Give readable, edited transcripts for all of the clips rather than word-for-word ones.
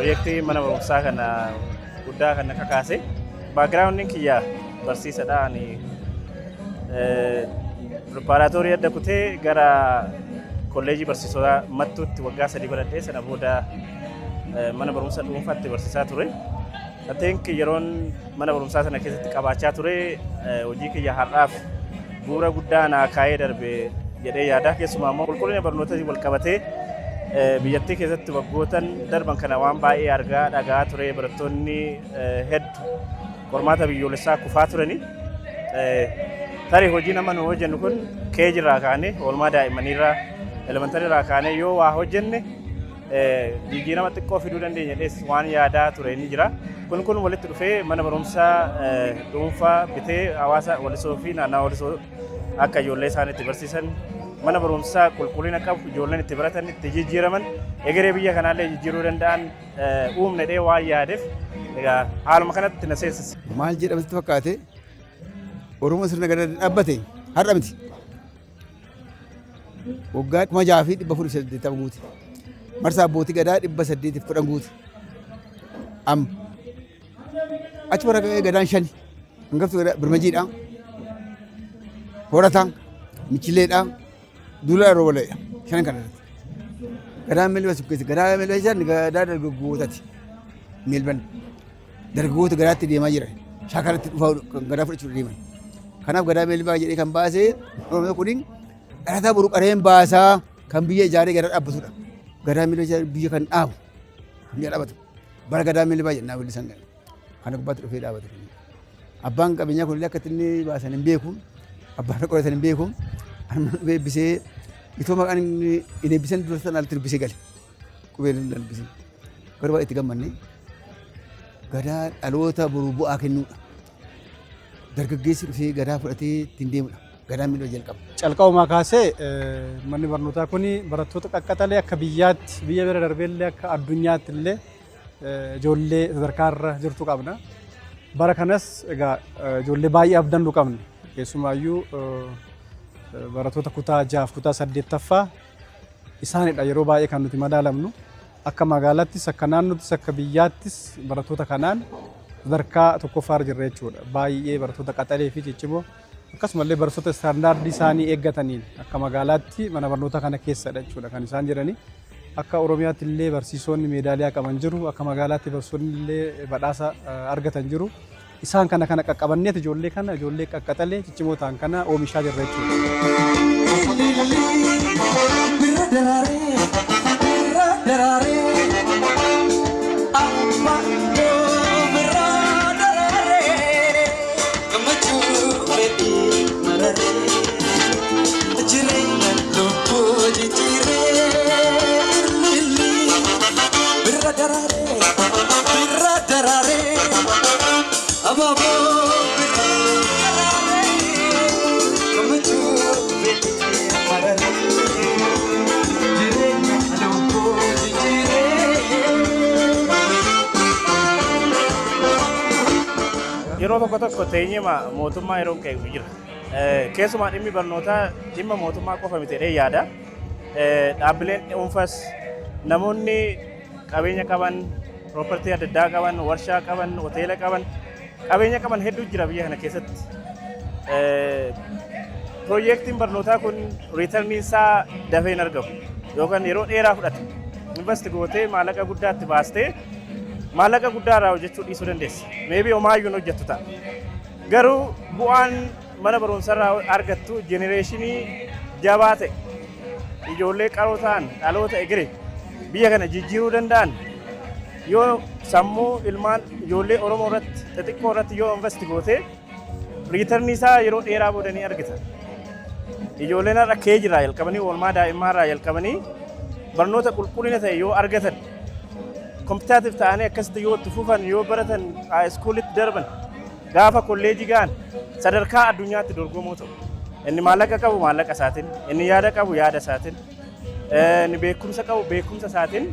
Piroojeektii mana barumsaa kana guddaa kana kakaase. Backgroundiin kiyya barsiisadha. Ani preparatory adda kutee gara kolleejii barsiisotaa Mattuutti waggaa 3 baradhee, sana booda mana barumsa dhuunfaatti barsiisaa ture. I think yeroon mana barumsaa sana keessatti qabaachaa ture hojii kiyya har'aaf bu'uura guddaa naa kaa'ee darbe jedhee yaada. Keessumaa immoo qulqullina barnootaa wal qabatee biyyattii keessatti waggootan darban kana waan baay'ee argaa dhagaa ture. Barattoonni hedduu qormaata biyyoolessaa kufaa turani. Tarii hojii nama nu hojjennu kun KG irraa kaanee, oolmaa daa'immaniirraa, elementary irraa kaanee yoo waa hojjenne jijjiirama xiqqoo fiduu dandeenya jedhees waan yaadaa ture ni jira. Kun walitti dhufee mana barumsaa dhuunfaa bitee hawaasa Walisoo fi naannawaa Walisoo akka ijoollee isaan itti barsiisan, mana barumsaa qulqullina qabu, ijoolleen itti baratan, itti jijjiiraman, egeree biyya kanaallee jijjiiruu danda'an uumne dhee waan yaadeef, egaa haaluma kanatti na seensise. Maal jedhamatti fakkaate? Oromoo sirna gadaa dhaabbate har'a miti. Waggaa 6480 guute. Marsaa abbootii gadaa 810 guute. Amma. Achi bara gadaan shani. Hangaftu gadaa Birmajiidha. Horataa, Michileedha, Duula Roobaleedha. Shanan kana irratti. Gadaan Melba sukkeessi. Gadaa Melba isaan gadaa dargaggootaati. Melban. Dargaggoota gadaatti deemaa jiran. Shaakalatti dhufaa kan gadaa fudhachuuf deeman. Kanaaf gadaa Melbaa jedhee kan baasee Oromoo kun dhalataa boru qareen baasaa kan biyya ijaaree gadaa dhaabbatudha. Gadaa Melbaa biyya kan dhaabu. Kan biyya dhaabatu. Bara gadaa Melbaa jennaa weellisan kana. Kana gubbaatti dhufee dhaabate. Abbaan qabeenyaa kun illee akka inni baasan hin beeku. Abbaan qoratan hin beeku. Anuma dhufee eebbisee, itoo maqaan inni hin eebbisan dura sana alatti dubbisee gale. Qubee hin dubbisin. Garuu baay'ee itti gammanne. Gadaa dhaloota boru bu'aa kennuudha. Dargaggeessi dhufee gadaa fudhatee ittiin deemudha. Gadaan miidhuu jalqaba. Calqabumaa kaasee manni barnootaa kun barattoota qaqqaxalee akka biyyaatti, biyya bira darbeellee akka addunyaatti illee ijoollee sadarkaa irra jirtu qabna. Bara kanas egaa ijoollee baay'ee abdannu qabna. Keessumaayyuu barattoota kutaa jaaf kutaa saddeettaffaa isaanidha yeroo baay'ee kan nuti madaalamnu. Akka magaalaattis, akka naannoottis, akka biyyaattis barattoota kanaan sadarkaa tokkoffaa irra jirra jechuudha. Baay'ee barattoota qaxalee fi ciccimoo, akkasumallee barsiisota istaandaardii isaanii eeggataniin akka magaalaatti mana barnootaa kana keessadha jechuudha kan isaan jiranii. Akka Oromiyaatti illee barsiisonni meedaaliyaa qaban jiru. Akka magaalaatti barsiisonni illee badhaasa argatan jiru. Isaan kana kana qaqqabanneet ijoollee kana, ijoollee qaqqaxalee ciccimoo ta'an kana oomishaa jirra jechuudha. Birra daraaree, birra daraaree, abbaa birra daraaree, gammachuu fedhii mararee, jireenya lubbuu jijjiiree, ililli birra daraaree, birra daraaree, abaaboo birra daraaree, gammachuu fedhii mararee, jireenya lubbuu jijjiiree. Yeroo tokko tokko teenyema mootummaa yeroo qeeqnu jira. Keessumaa dhimmi barnootaa dhimma mootummaa qofa miti jedhee yaada. Dhaabbileen dhuunfas, namoonni qabeenya qaban, property adda addaa qaban, warshaa qaban, hoteela qaban, qabeenya qaban hedduu jira biyya kana keessatti. Piroojeektiin barnootaa kun returniin isaa dafee hin argamu yookaan yeroo dheeraa fudhata. Invest gootee maallaqa guddaa itti baastee maallaqa guddaa irraa hojjechuu dhiisuu dandeessa. Maybe homaayyuu hin hojjettu ta'a. Garuu bu'aan mana barumsarraa argattu generation jabaa ta'e, ijoollee qaroo ta'an, dhaloota egeree biyya kana jijjiiruu danda'an, yoo sammuu ilmaan ijoollee Oromoo irratti xixiqqoo irratti yoo invest gootee returnii isaa yeroo dheeraa booda ni argita. Ijoolleen har'a KG irraa jalqabanii, oolmaa daa'immaa irraa jalqabanii barnoota qulqullina ta'e yoo argatan, competitive ta'anii akkasitti yoo itti fufan, yoo baratan, schoolitti darban, gaafa kolleejii ga'an sadarkaa addunyaatti dorgomoo ta'u. Inni maallaqa qabu maallaqa isaatiin, inni yaada qabu yaada isaatiin, inni beekumsa qabu beekumsa isaatiin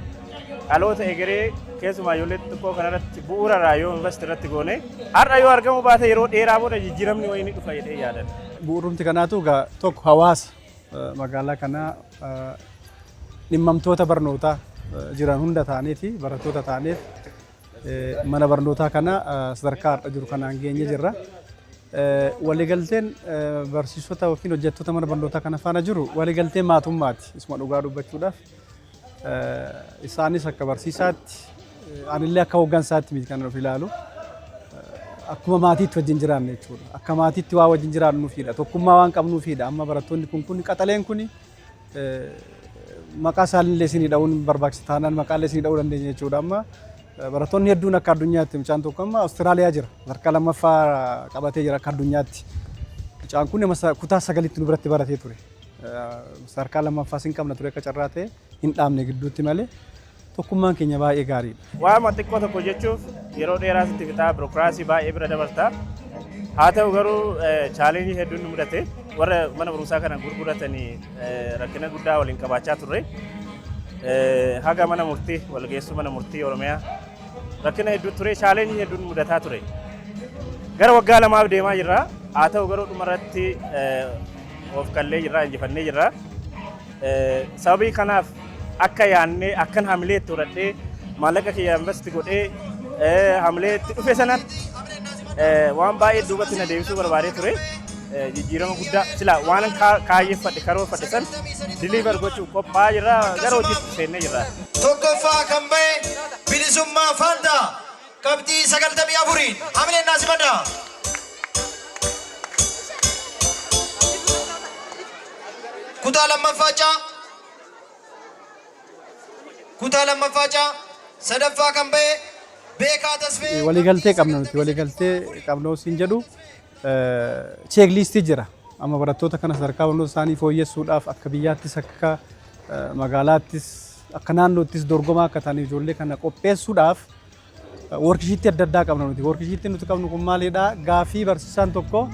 dhaloota egeree, keessumaa ijoollee xixiqqoo kanarratti bu'uura irraa yoo invest irratti goone, har'a yoo argamu baate yeroo dheeraa booda jijjiiramni wayii ni dhufa jedhee yaadan. Bu'uurumti kanaatu egaa tokko hawaasa magaalaa kanaa, dhimmamtoota barnootaa jiran hunda ta'aniiti barattoota ta'aniif mana barnootaa kana sadarkaa har'a jiru kanaan geenye jirra. Waliigalteen barsiisota yookiin hojjettoota mana barnootaa kana faana jiru waliigaltee maatummaati. Isuma dhugaa dubbachuudhaaf isaanis akka barsiisaatti, anillee akka hooggansaatti miti kan of ilaalu. Akkuma maatiitti wajjin jiraanne jechuudha. Akka maatiitti waa wajjin jiraannuufidha. Tokkummaa waan qabnuufidha. Amma barattoonni kun qaxaleen kun maqaa isaaniillee isinii dha'uun barbaachisa taanaan maqaalee isinii dha'uu dandeenya jechuudha. Amma barattoonni hedduun akka addunyaatti, mucaan tokko amma Awustiraaliyaa jira. Sadarkaa lammaffaa qabatee jira akka addunyaatti. Mucaan kun kutaa 9tti nu biratti baratee ture. Sadarkaa lammaffaa sin qabna ture, akka carraa ta'e hin dhaabne gidduutti malee tokkummaan keenya baay'ee gaariidha. Waama xiqqoo tokko jechuuf yeroo dheeraa sitti fixaa, birookiraasii baay'ee bira dabarta. Haa ta'u garuu challenge hedduun nu mudate. Warra mana barumsaa kana gurguratanii rakkina guddaa waliin qabaachaa turre. Haga mana murtii walgeessuu, mana murtii Oromiyaa rakkina hedduu ture, challenge hedduun mudataa ture. Gara waggaa 2f deemaa jirra. Haa ta'u garuu dhumarratti of kallee jirra, injifannee jirra. Sababii kanaaf akka yaannee akkan hamilee itti horadhee maallaqa kiyya invest godhee hamilee itti dhufe sanatti waan baay'ee duubatti na deebisuu barbaadee ture. Jijjiirama guddaa sila waan kaayyeffadhe, karoorfadhe san deliver gochuuf qophaa'aa jirra, gara hojiitti seennee jirra. Tokkoffaa kan ba'e Bilisummaa Faantaa qabxii 94n hamileen naasimadha. Kutaa lammaffaa caa. Kutaa lammaffaa caa sadaffaa kan ba'e Beekaa Tasfee. Waliigaltee qabna nuti, waliigaltee qabna siin jedhu checklist jira. Amma barattoota kana sadarkaa barnoota isaanii fooyyessuudhaaf akka biyyaattis, akka magaalaattis, akka naannoottis dorgomaa akka ta'an ijoollee kana qopheessuudhaaf worksheet adda addaa qabna nuti. Worksheet nuti qabnu kun maalidha? Gaafii barsiisaan tokko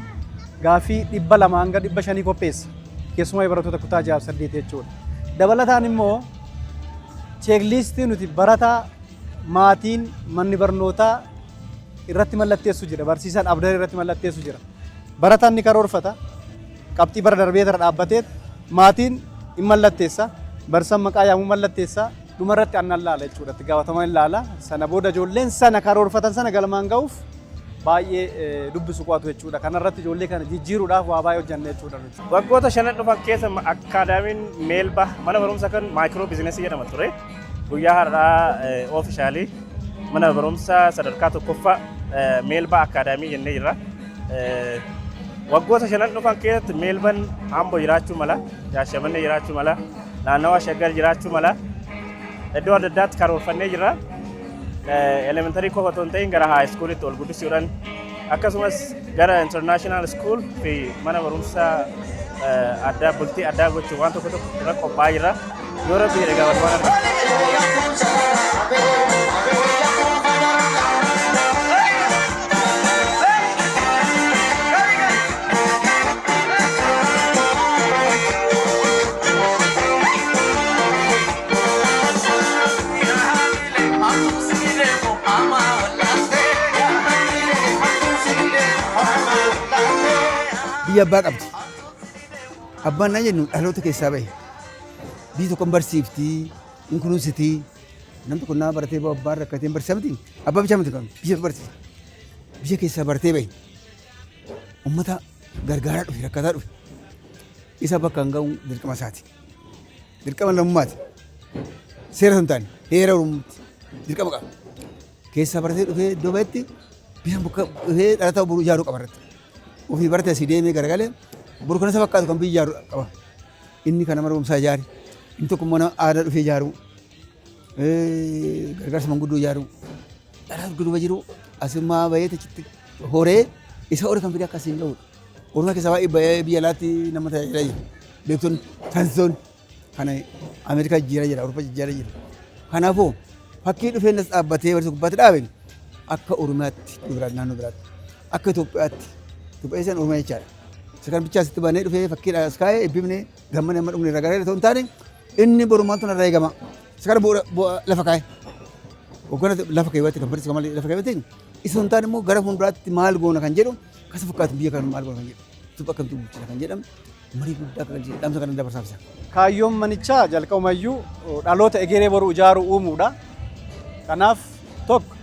gaafii 200 hanga 500 qopheessa. Keessumaa barattoota kutaa 6 8 jechuudha. Dabalataan immoo checklist nuti barataa, maatiin, manni barnootaa irratti mallatteessu jira. Barsiisaan abdar irratti mallatteessu jira. Barataan ni karoorfata. Qabxii bara darbee irra dhaabbatee maatiin hin mallatteessa. Barsiisaan maqaa yaamuu mallatteessa. Dhuma irratti aannan laala jechuudha. Itti gaafataman hin laala. Sana booda ijoolleen sana karoorfatan sana galmaan ga'uuf baay'ee dubbisu, qo'atu jechuudha. Kanarratti ijoollee kana jijjiiruudhaaf waa baay'ee hojjanne jechuudha nuti. Waggoota 5 dhufan keessa akkaadaamiin Meelbaa mana barumsa kan micro business jedhama ture. Guyyaa har'aa officially mana barumsaa sadarkaa tokkoffaa Meelbaa Academy jennee jirra. Waggoota 5 dhufan keessatti Meelban Ambo jiraachuu mala, Shaashamannee jiraachuu mala, naannawa Shaggar jiraachuu mala. Iddoo adda addaatti karoorfannee jirra. Elementary qofa otoo hin ta'in gara high schoolitti ol guddisuudhaan, akkasumas gara international school fi mana barumsaa addaa bultii addaa gochuun waan tokko tokko irra qophaa'aa jirra. Yoo Rabbi jedhe gaafatu waan argatu. Biyya abbaa qabdi. Abbaan naa jennu dhaloota keessaa bahe. Biyyi tokko hin barsiifti, hin kunuunsiti. Namni tokko nama baratee bahu abbaan rakkatee hin barsiisa miti. Abbaa bichaa miti kan biyya barsiisa. Biyya keessaa baratee bahe. Uummata gargaaraa dhufe, rakkataa dhufe. Isa bakka hin ga'u dirqama isaati. Dirqama lammummaati. Seera sun taane heera Oromootti dirqama qaba. Keessaa baratee dhufee iddoo bahetti biyya bakka dhufee dhalataa boru ijaaruu qaba irratti. Ofii baratee asii deemee garagalee boru kana isa fakkaatu kan biyya ijaaru qaba. Inni kana mana barumsaa ijaare. Inni tokko mana aadaa dhufee ijaaruu. Gargaarsa manguddoo ijaaruu. Dhalaa duuba jiru asummaa bahee achitti horee isa hore kan fide akkasiin ga'udha. Oromiyaa keessaa baay'ee bahee biyya alaatti nama tajaajilaa jira. Beektonni, saayinsistoonni kana Ameerikaa jijjiiraa jira, Awurooppaa jijjiiraa jira. Kanaafuu fakkii dhufee nas dhaabbatee barsiisa gubbaatti dhaabe akka Oromiyaatti biraatti, naannoo biraatti, akka Itoophiyaatti, Itoophiyaa isaan Oromiyaa jechaadha. Isa kan bichaa asitti baanee dhufee fakkiidhaan as kaa'ee eebbifnee gammanee amma dhumne irraa gara otoo hin taane inni boru maaltu narraa eegama. Isa kana bu'uura lafa kaa'e. Hoggana lafa keewwatti kan barsiisu malee lafa keewwatti isa hin taane immoo gara fuulduraatti maal goona kan jedhu kasa fakkaatu, biyya kana maal goona kan jedhu, Itoophiyaa akkamitti bulchina kan jedhamu. Marii guddaa akka galchee dhaamsa kana dabarsaaf isa. Kaayyoon manichaa jalqabumayyuu dhaloota egeree boru ijaaruu uumuudha. Kanaaf tokko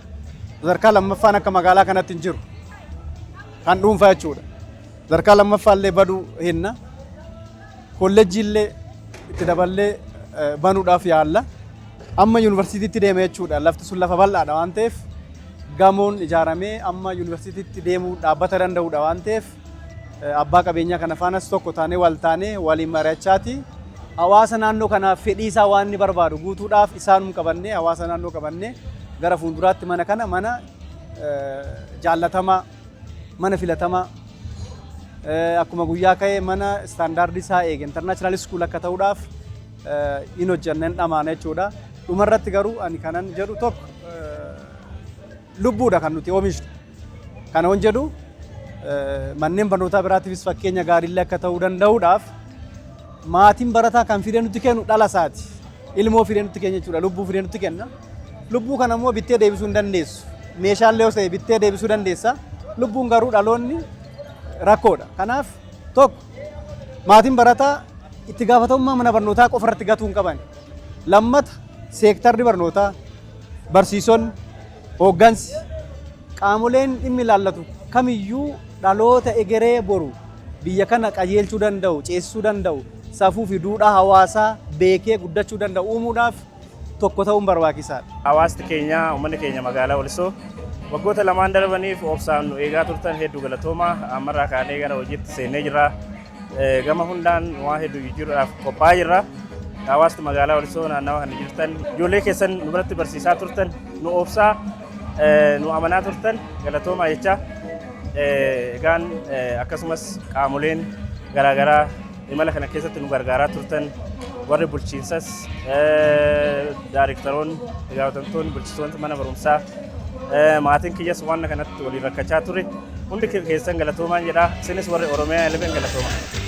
sadarkaa lammaffaan akka magaalaa kanatti hin jiru. Kan dhuunfaa jechuudha. Sadarkaa lammaffaa illee baduu hinna. Kolleejjii illee itti daballee banuudhaaf yaalla. Amma yuunivarsiitiitti deema jechuudha. Lafti sun lafa bal'aadha waan ta'eef gamoon ijaaramee amma yuunivarsiitiitti deemuu dhaabbata danda'udha waan ta'eef abbaa qabeenyaa kana faanas tokko taanee wal taanee waliin mari'achaati. Hawaasa naannoo kanaaf fedhii isaa waan inni barbaadu guutuudhaaf isaanum qabannee, hawaasa naannoo qabannee gara fuulduraatti mana kana mana jaallatamaa, mana filatamaa, akkuma guyyaa ka'ee mana istaandaardii isaa eege international school akka ta'uudhaaf in hojjanna, hin dhamaana jechuudha. Dhumarratti garuu ani kanan jedhu tokko lubbuudha kan nuti oomishnu. Kana hon jedhu manneen barnootaa biraatiifis fakkeenya gaariillee akka ta'uu danda'uudhaaf maatiin barataa kan fidee nutti kennu dhala isaati. Ilmoo fidee nutti kenna jechuudha. Lubbuu fidee nutti kenna. Lubbuu kana immoo bittee deebisuu hin dandeessu. Meeshaalee yoo ta'e bittee deebisuu dandeessa. Lubbuun garuu dhaloonni rakkoodha. Kanaaf tokko maatiin barataa itti gaafatamummaa mana barnootaa qofa irratti gatuu hin qaban. Lammata seektarri barnootaa, barsiisonni, hooggansi, qaamoleen dhimmi ilaallatu kamiyyuu dhaloota egeree boru biyya kana qajeelchuu danda'u, ceesisuu danda'u, safuu fi duudhaa hawaasaa beekee guddachuu danda'u uumuudhaaf tokko ta'uun barbaachisaadha. Hawaasni keenya, uummanni keenya magaalaa Walisoo waggoota lamaan darbaniif obsaan nu eegaa turtan hedduu galatoomaa. Ammarraa kaanee gara hojiitti seennee jirra. Gama hundaan waan hedduu jijjiiruudhaaf qophaa'aa jirra. Hawaasni magaalaa Walisoo naannawa kana jirtan, ijoollee keessan nu biratti barsiisaa turtan, nu obsaa nu amanaa turtan galatoomaa jecha. Egaan akkasumas qaamoleen garaagaraa imala kana keessatti nu gargaaraa turtan, warri bulchiinsas, daarektaroonni, gaafatamtoonni, bulchitoonni mana barumsaa, maatiin kiyyas waan kanatti waliin rakkachaa ture hundi keessan galatoomaan jedha. Isinis warri Oromiyaa 11 galatoomaa.